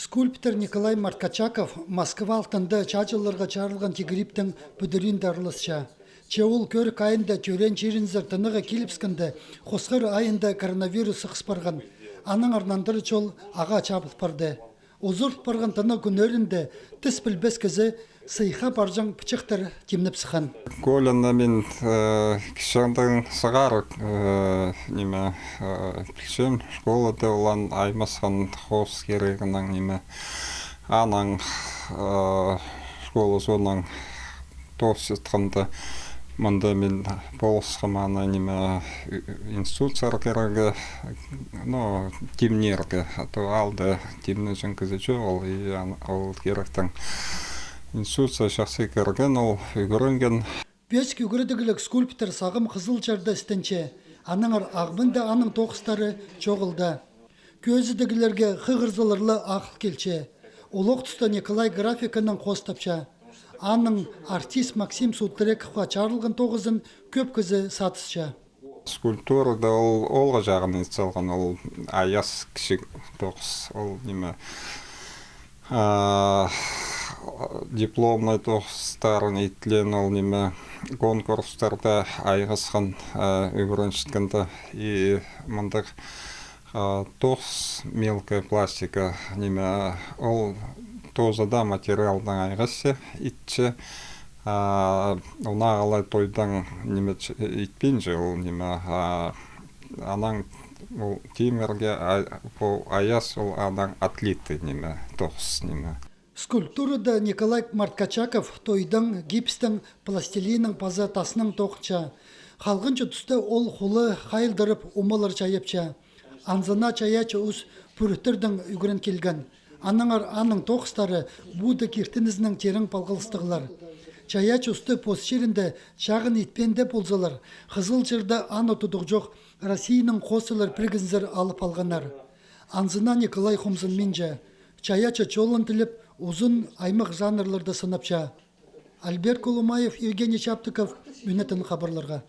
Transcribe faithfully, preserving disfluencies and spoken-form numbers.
Скульптор Николай Марткачаков Москва алтында чааҷыларға чарылған тигіріптің пӱдірінде араласча. Че ол кӧрік айында тӧреен чирінзер тынағға килібіскенде, хосхар айында коронавирус сығыс парған. Аннаңар нандыра чол ағаа чабыл парды. Узурыл парған тынағ кӱннерінде тіс пілбес кізі сыйыхха парҷаң пічіктер тимнеп сыххан. Коляны мин, э, кічігдең сығара, э, ниме, э, пілчем, школада олаң аймасхан, хоос кирегінең, ниме. Анаң, э, школа соонаң тоғыс итханда, мында мин полысхам аны, ниме, институтсар кирерге, ну, тимнирге. А то аалда тимнеҷең кізі чоғыл, и ан-, ол киректең. Институтсар чахсы кірген, ол ӱгренген. Пӧзік ӱгредігліг скульптор сағам Хызылчарда істенче, аннаңар Ағбанда аның тоғыстары чоғыл даа. Кӧзідіглерге хығырзалар ла ағыл килче. Олох туста Николай графиканаң хоостапча. Аның артист Максим Султырековха чарылған тоғызын кӧп кізі садысча. Скульптурада ол, олға чағын ит салған, ол Аяс кічіг тоғыс, ол ниме, а, дипломный тоғыстарын итлеен, ол ниме, конкурстарда айғасхан, а, ӱгренчеткенде, и мындағ, а, тоғыс, мелкая пластика, ниме, ол тоозада материалдаң айғасча, итче, а, онаң алай тойдаң, ниме, ч-, итпинче ол, ниме, а, анаң ол тимірге, а, пу Аяс ол анаң отлитый, ниме, тоғыс, ниме. Скульптурада Николай Марткачаков тойдаң, гипстең, пластилиннең паза таснаң тоғынча. Халғанҷы туста ол хулы хайылдырып, умалар чайапча. Анзына чайаачы ус пӱріктердең ӱгрен килген. Аннаңар аның тоғыстары Будда киртінізінең тирең палғалыстығлар. Чайаачы усты пос чирінде чағын итпеен дее ползалар, Хызылчарда аны тудығ чох Россияның хоосталар пірігінзер алып алғаннар. Анзына Николай хомзынминча, чайаачы чолын тілеп, узун аймах жанрларда сынапча. Альберт Колумаев, Евгений Чаптыков, Ӱнетін хабарларға.